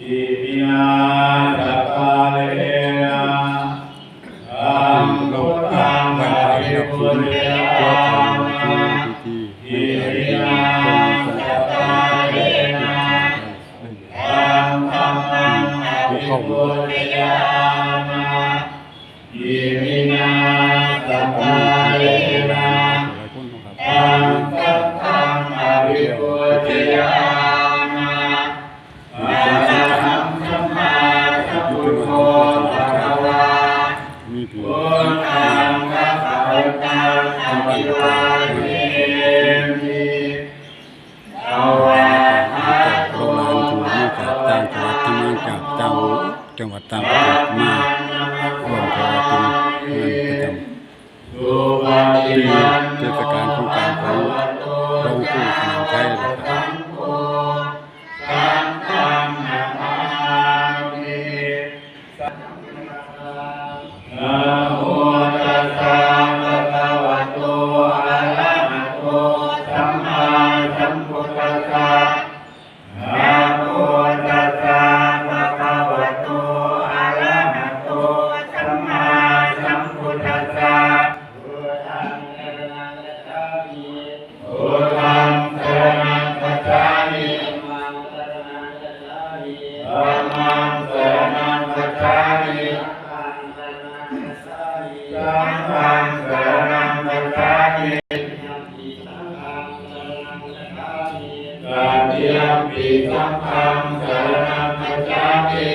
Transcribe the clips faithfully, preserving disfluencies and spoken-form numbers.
Iminā sakkārena taṃ buddhaṃ abhipūjayāma. Iminā sakkārena taṃ dhammaṃ abhipūjayāma. Iminā sakkārena taṃ saṅghaṃ abhipūjayāma. Arahaṃ sammāsambuddho bhagavā, buddhaṃ bhagavantaṃ abhivādemi. ลูกหลานที่มาจากต่างจังหวัด ทั้งมาจากต่างจังหวัดต่างประเทศ มาร่วมถวายเป็นงานประจำปีเทศกาลสงกรานต์ของหลวงปู่สนามชัยนะครับ Namo tassa bhagavato arahato sammāsambuddhassa. Namo tassa bhagavato arahato sammāsambuddhassa. Buddhaṃ saraṇaṃ gacchāmi. Buddhaṃ saraṇaṃ gacchāmi. Dhammaṃ saraṇaṃ gacchāmi. Saṅghaṃ saraṇaṃ gacchāmi. Tatiyampi saṅghaṃ saraṇaṃ gacchāmi.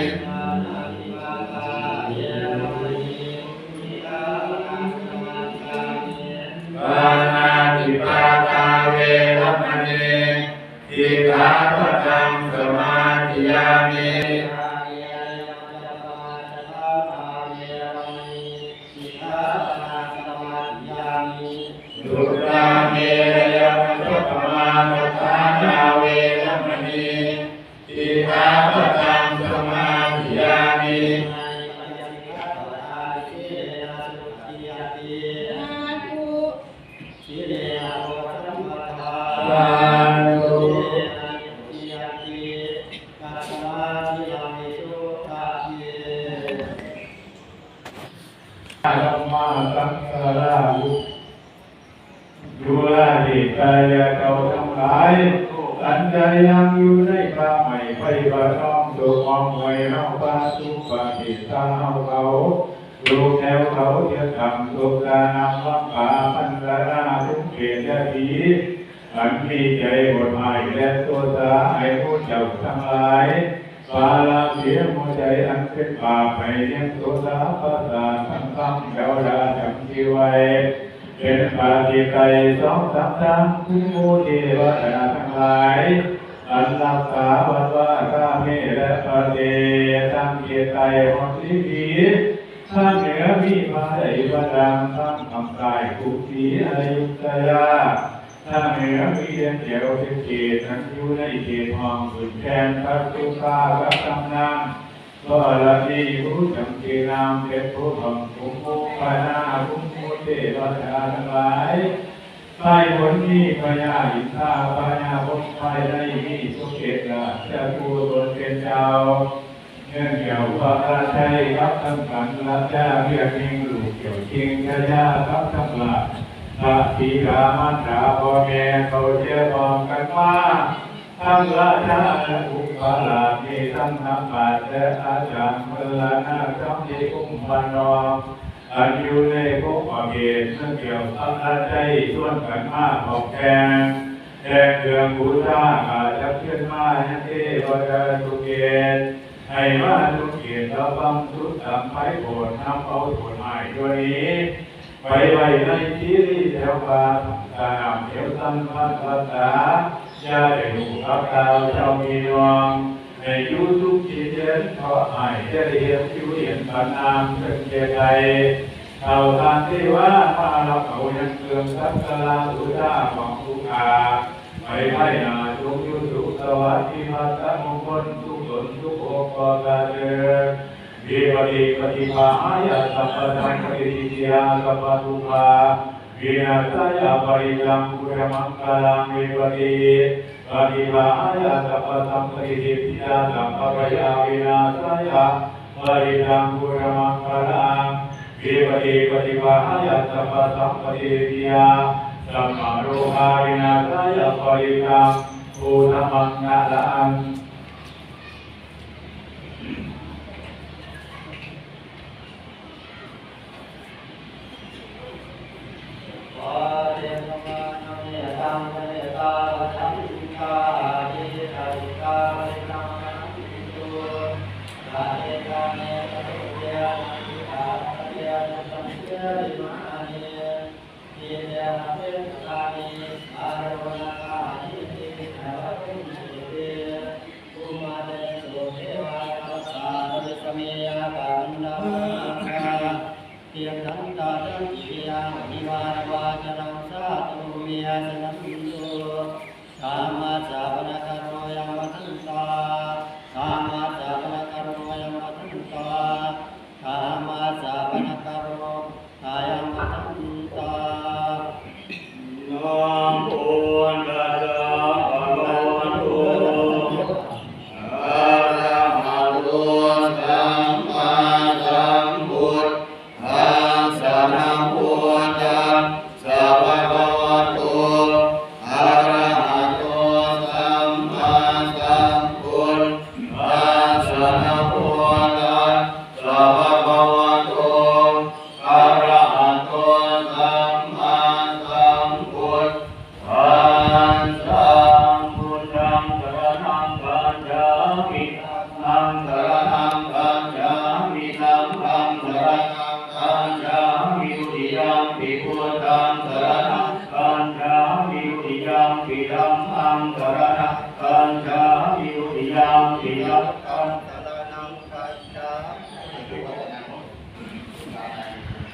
Pāṇātipātā veramaṇī sikkhāpadaṃ samādiyāmi. Surāmerayamajjapamādaṭṭhānā veramaṇī sikkhāpadaṃ samādiyāmi. Sādhu. Dhammā saṅghārāhu. ดูราเดชตายาเก่าทั้งหลาย อันใดยังอยู่ในพระใหม่ไฟประทอง ตัวมองหวยเฮาปาสุปฏิสาเฮาเขา ลูกแถวเขาเทียบคำ สุกานังวังปาพันธนาทุกเปรตผี อันมีใจโหดร้ายและโทสา ให้หมู่เจ้าทั้งหลาย ปาราเสียหมู่ใจอันเป็นบาป ให้เลี้ยงโสตาปัสสะทั้งคำ เจ้าดาจำที่ไว้ เป็นปาฏิไตรสองสามทาง คุณหมู่เทวดาทั้งหลาย อันรักษาวัดวาสาเมและประเทศ ทั้งเขตใต้ฮอดสีผี ทางเหนือมีพระใดพระดัง ทางภาคใต้กรุงศรีอยุธยา ทางเหนือมีเวียงแก้วศรีสะเกษ นั้นอยู่ในเขตห้องขึ้นแทนพระสุภาพกับตำนาน ธรณี ผู้จำชื่อนามเป็นผู้บังคุมหมู่คณะ คุณหมู่เทวดาทั้งหลาย ภายบนมีพญาอินทา พญาพรหม ภายในมีสมเด็จราชกุศลเป็นเจ้า เนื่องแก้วพระราชัยกับทั้งกัน ราชาเรียกเฮงลูกเจ้าเจ้งชายากับทั้งราชธิดามารดาพ่อแม่เขาเสียพร้อมกันมา ทั้งราชาและองค์พระราชมีทั้งนางบาทและอาจารย์พลนาทั้งที่คุ้มพนอม อันอยู่ในภพอเวท เมื่อแก้วพระราชัยชวนกันมาพร้อมแข่ง แต่เครื่องบูชาข้าจักเชิญมายังเทวดาทุกเขต ให้มาทุกเขตระวังทุกข์สังภัยโปรดนำเอาโทษให้ตัวนี้ ไปไว้ในที่รีแถวป่าสนามแถวสันพันวัตตา อย่าได้รู้กับข่าวเจ้ามีดวง ให้อยู่สุขกินเย็น เพราะให้จะได้เห็นอยู่เห็นกันนามเชิญเกียรติใด เท่าทานที่ว่ามารับเอายังเครื่องสักการะบูชาของผู้ข้า ไปไว้หน้าจงอยู่สุขสวัสดิ์พิพัฒน์มงคลทุกตนทุกองค์ก็เถิด Vipattipaṭibāhāya sabbasampattisiddhiyā sabbadukkha vināsāya parittaṃ brūtha maṅgalaṃ. Vipattipaṭibāhāya sabbasampattisiddhiyā sabbabhayavināsāya parittaṃ brūtha maṅgalaṃ. Vipattipaṭibāhāya sabbasampattisiddhiyā sabbarogavināsāya parittaṃ brūtha maṅgalaṃ. Tiṭṭhantā santike viharanti vihāravācanaṃ sādhavo me suṇantu. Dhammassavanakālo ayam bhadantā. Dhammassavanakālo ayam bhadantā. Dhammassavanakālo ayam bhadantā. Namo tassa bhagavato arahato sammāsambuddhassa. Namo tassa bhagavato arahato sammāsambuddhassa. Namo tassa bhagavato arahato sammāsambuddhassa. Buddhaṃ saraṇaṃ gacchāmi. Dhammaṃ saraṇaṃ gacchāmi. Saṅghaṃ saraṇaṃ gacchāmi. Dutiyampi buddhaṃ saraṇaṃ gacchāmi. Dutiyampi dhammaṃ saraṇaṃ gacchāmi. Dutiyampi saṅghaṃ saraṇaṃ gacchāmi.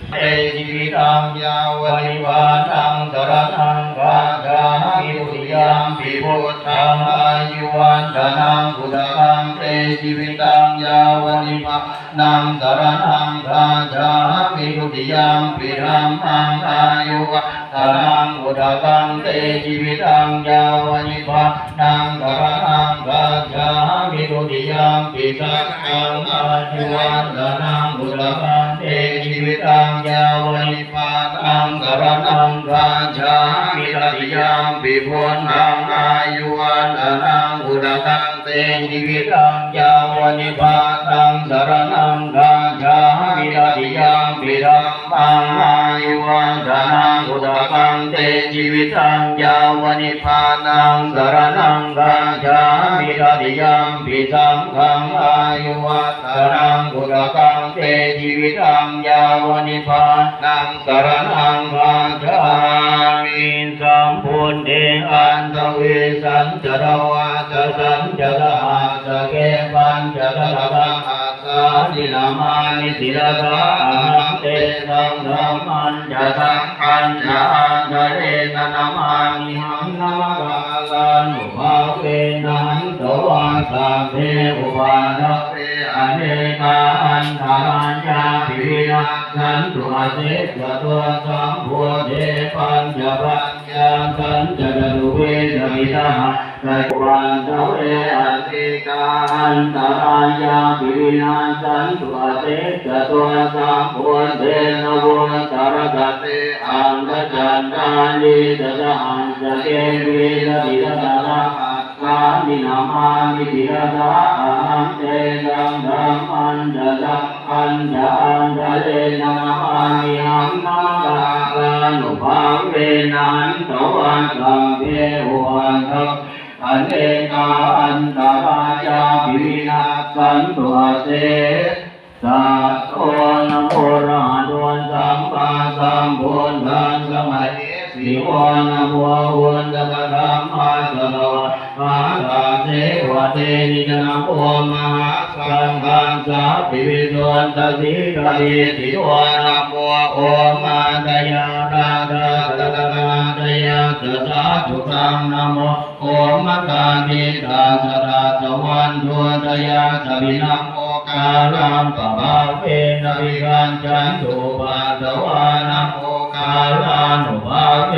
Te jīvitaṃ yāva nibbānaṃ saraṇaṃ gacchāmi. Dutiyampi buddhaṃ āyuvaḍḍhanaṃ udakaṃ. Te jīvitaṃ yāva nibbānaṃ saraṇaṃ gacchāmi. Dutiyampi dhammaṃ āyuvaḍḍhanaṃ udakaṃ. Te jīvitaṃ yāva nibbānaṃ saraṇaṃ gacchāmi. Dutiyampi saṅghaṃ āyuvaḍḍhanaṃ udakaṃ. Te jīvitaṃ yāva nibbānaṃ saraṇaṃ gacchāmi. Tatiyampi buddhaṃ āyuvaḍḍhanaṃ udakaṃ. Te jīvitaṃ yāva nibbānaṃ saraṇaṃ gacchāmi. Tatiyampi dhammaṃ āyuvaḍḍhanaṃ udakaṃ. Te jīvitaṃ yāva nibbānaṃ saraṇaṃ gacchāmi. Tatiyampi saṅghaṃ āyuvaḍḍhanaṃ udakaṃ. Te jīvitaṃ yāva nibbānaṃ saraṇaṃ gacchāmi. Sambuddhe aṭṭhavīsañca dvādasañca sahassake pañcasatasahassāni namāmi sirasā ahaṃ. Tesaṃ dhammañca saṅghañca ādarena namāmihaṃ. Namakārānubhāvena hantvā sabbe upaddave anekā antarāyāpi vinassantu asesato. Sambuddhe pañcapaññāsañca catuvīsatisahassake upaddave anekā antarāyāpi vinassantu asesato. Sambuddhe navuttarasate aṭṭhacattāḷīsasahassake vīsatisatasahassāni namāmi sirasā ahaṃ. Tesaṃ dhammañca saṅghañca ādarena namāmihaṃ. Namakārānubhāvena hantvā sabbe upaddave anekā antarāyāpi vinassantu ase sato. Namo arahato sammāsambuddhassa mahesino. Namo uttamadhammassa svākkhātasseva tenidha. Namo mahāsaṅghassāpi visuddhasīladiṭṭhino. Namo omātyāraddhassa ratanattayassa sādhukaṃ. Namo omakātītassa tassa vatthuttayassapi. Namokārappabhāvena vigacchantu upaddavā. Namo-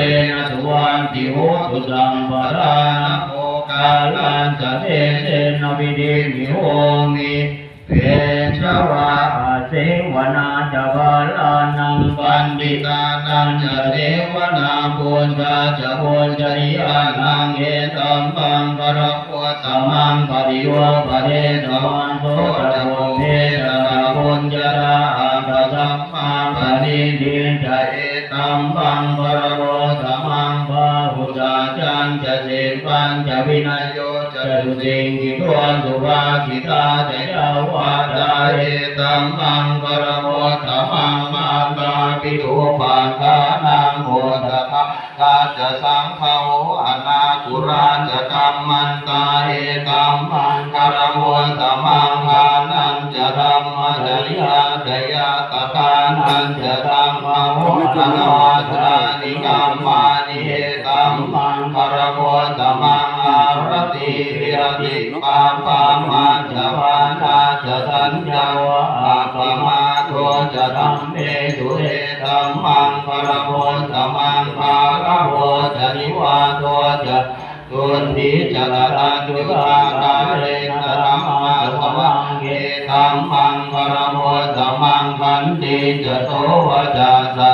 tena suvatthi hotu sabbadā. Namokārassa tejena vidhimhi homi tejavā asevanā ca bālānaṃ paṇḍitānañca sevanā pūjā ca pūjanīyānaṃ etammaṅgalamuttamaṃ. Paṭirūpadesavāso ca pubbe ca katapuññatā attasammāpaṇidhi ca etammaṅgalamuttamaṃ. Bāhusaccañca sippañca vinayo ca susikkhito subhāsitā ca yā vācā etammaṅgalamuttamaṃ. Mātāpituupaṭṭhānaṃ puttadārassa saṅgaho anākulā ca kammantā etammaṅgalamuttamaṃ. Dānañca dhammacariyā ca ñātakānañca saṅgaho anavajjāni kammāni etammaṅgalamuttamaṃ. Āratī viratī pāpā majjapānā ca saññamo appamādo ca dhammesu etammaṅgalamuttamaṃ. Gāravo ca nivāto ca santuṭṭhī ca kataññutā kālena dhammassavanaṃ etammaṅgalamuttamaṃ. Khantī ca sovacassatā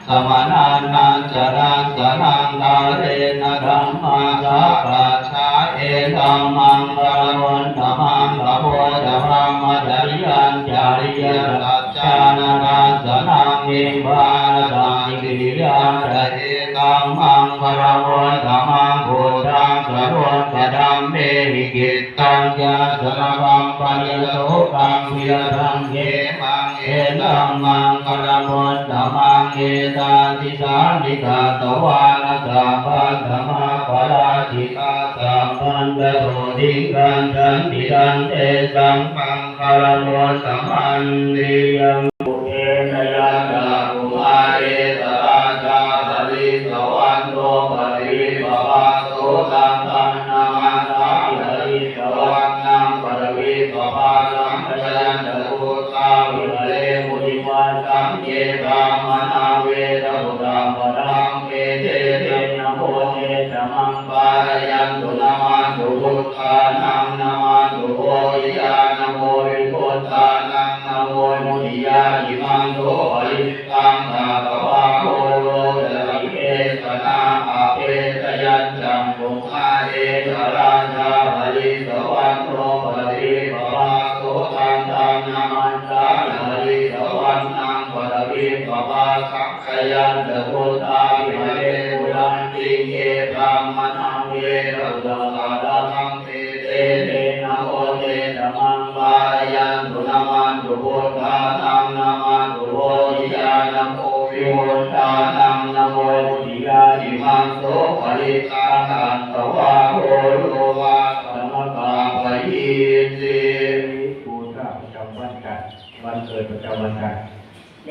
samaṇānañca dassanaṃ kālena dhammasākacchā etammaṅgalamuttamaṃ. Tapo ca brahmacariyañca ariyasaccāna dassanaṃ nibbānasacchikiriyā ca etammaṅgalamuttamaṃ. Phuṭṭhassa lokadhammehi cittaṃ yassa na kampati asokaṃ virajaṃ khemaṃ etammaṅgalamuttamaṃ. Etādisāni katvāna sabbatthamaparājitā sabbattha sotthiṃ gacchanti tantesaṃ maṅgalamuttamanti. Yaṃ buddhena jaññā kumāre ca rājā harissavaṇṇo paṭhavippabhāso taṃ taṃ namassāmi harissavaṇṇaṃ paṭhavippabhāsaṃ. Jayanto buddhā viharemu divasaṃ ye brāhmaṇā vedagū sabbadhamme te te namo te ca maṃ pālayantu. Namatthu buddhānaṃ namatthu bodhiyā namo vimuttinānaṃ namo vimuttīyā imaṃ so parittaṃ katvā moro ca vivesanaṃ apesayaṃ. Jaṃ kumāre ca rājā harissavaṇṇo paṭhavippabhāso taṃ taṃ namassāmi harissavaṇṇaṃ paṭhavippabhāsaṃ. Jayanto buddhā viharemu rattiṃ ye brāhmaṇā vedagū sabbadhamme te te namo te ca maṃ pālayantu. Namatthu buddhānaṃ namatthu bodhiyā namo vimuttānaṃ namo vimuttīyā imaṃ so parittaṃ katvā moro vāsamakappayīti. บูชาประจำวันจันทร์ วันเกิดประจำวันจันทร์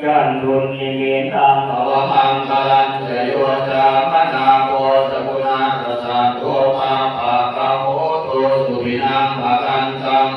Yandunnimittaṃ avamaṅgalañca yo cāmanāpo sakuṇassa saddo pāpaggaho dussupinaṃ